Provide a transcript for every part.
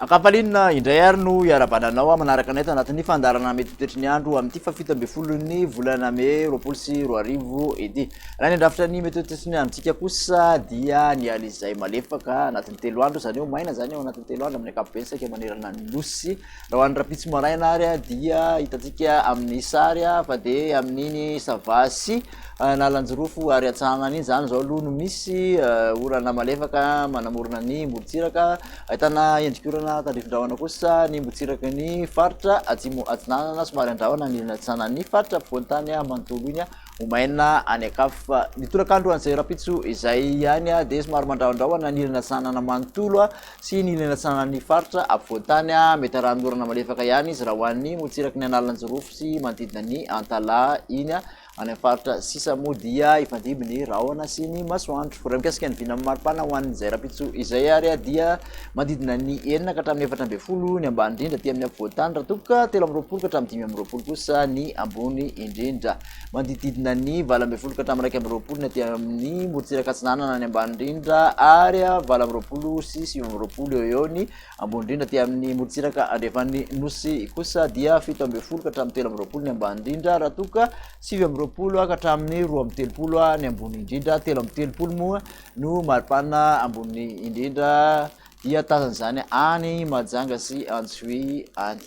Ankafalinina indray ary no iarahabana anao manaraka anay ato anatin'ny fandaharana mety ho toetry ny andro amin'ity fahafito ambin'ny folon'ny volana mey 2020 ity. Raha ny andrafitra ny mety ho toetry ny androntsika kosa dia ny alizay malefaka anatin'ny 3 andro, izany hoe maina izany ao anatin'ny 3 andro amin'ny ankapobeny saika manerana ny nosy. Raha ho an'ny rahampitso maraina ary dia hitantsika amin'ny sary fa dia amin'iny Sava sy Analanjirofo ary Antsahanana iny izany izao aloha no misy orana malefaka manamorona ny morontsiraka. Ahitana endrik'orana tandrifin-drahona kosa ny morontsiraky ny faritra atsimo atsinanana, somary andrahona ny ilany atsinanan'ny faritra afovoan-tany manontolo iny. Ho maina any an-kafa. Ny tolakandro an'izay rahampitso izay ihany dia somary mandrahondrahona ny ilany atsinanana manontolo sy ny ilany atsinanan'ny faritra afovoan-tany. Mety arahan'orana malefaka ihany izy raha ho an'ny morontsiraky ny Analanjirofo sy manodidina ny Antalaha iny. Any amin'ny faritra sisa moa dia hifandimby ny rahona sy ny masoandro. Raha mikasika ny vinan'ny maripana ho an'izay rahampitso izay ary dia manodidina ny 6 ka hatramin'ny 14 ny ambany indrindra aty amin'ny afovoan-tany raha toa ka 23 ka hatramin'ny 25 kosa ny ambony indrindra. Manodididina ny 18 ka hatramin'ny 21 ny aty amin'ny morontsiraka atsinanana ny ambany indrindra ary 28 sy 29 eo eo ny Ambony indrindra aty amin'ny morontsiraka andrefan'ny Nosy kosa dia 17 ka hatramin'ny 23 ny ambany indrindra raha toa ka 29 ka hatramin'ny 32 ny ambony indrindra. 33 moa no maripana ambony indrindra dia tazana izany any Mahajanga sy Antsohihy any.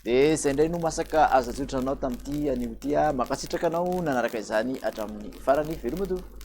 Dia izay indray no masaka azo atolotra anao tamin'ity anio ity. Mankasitraka anao nanaraka izany hatramin'ny farany. Veloma tompoko.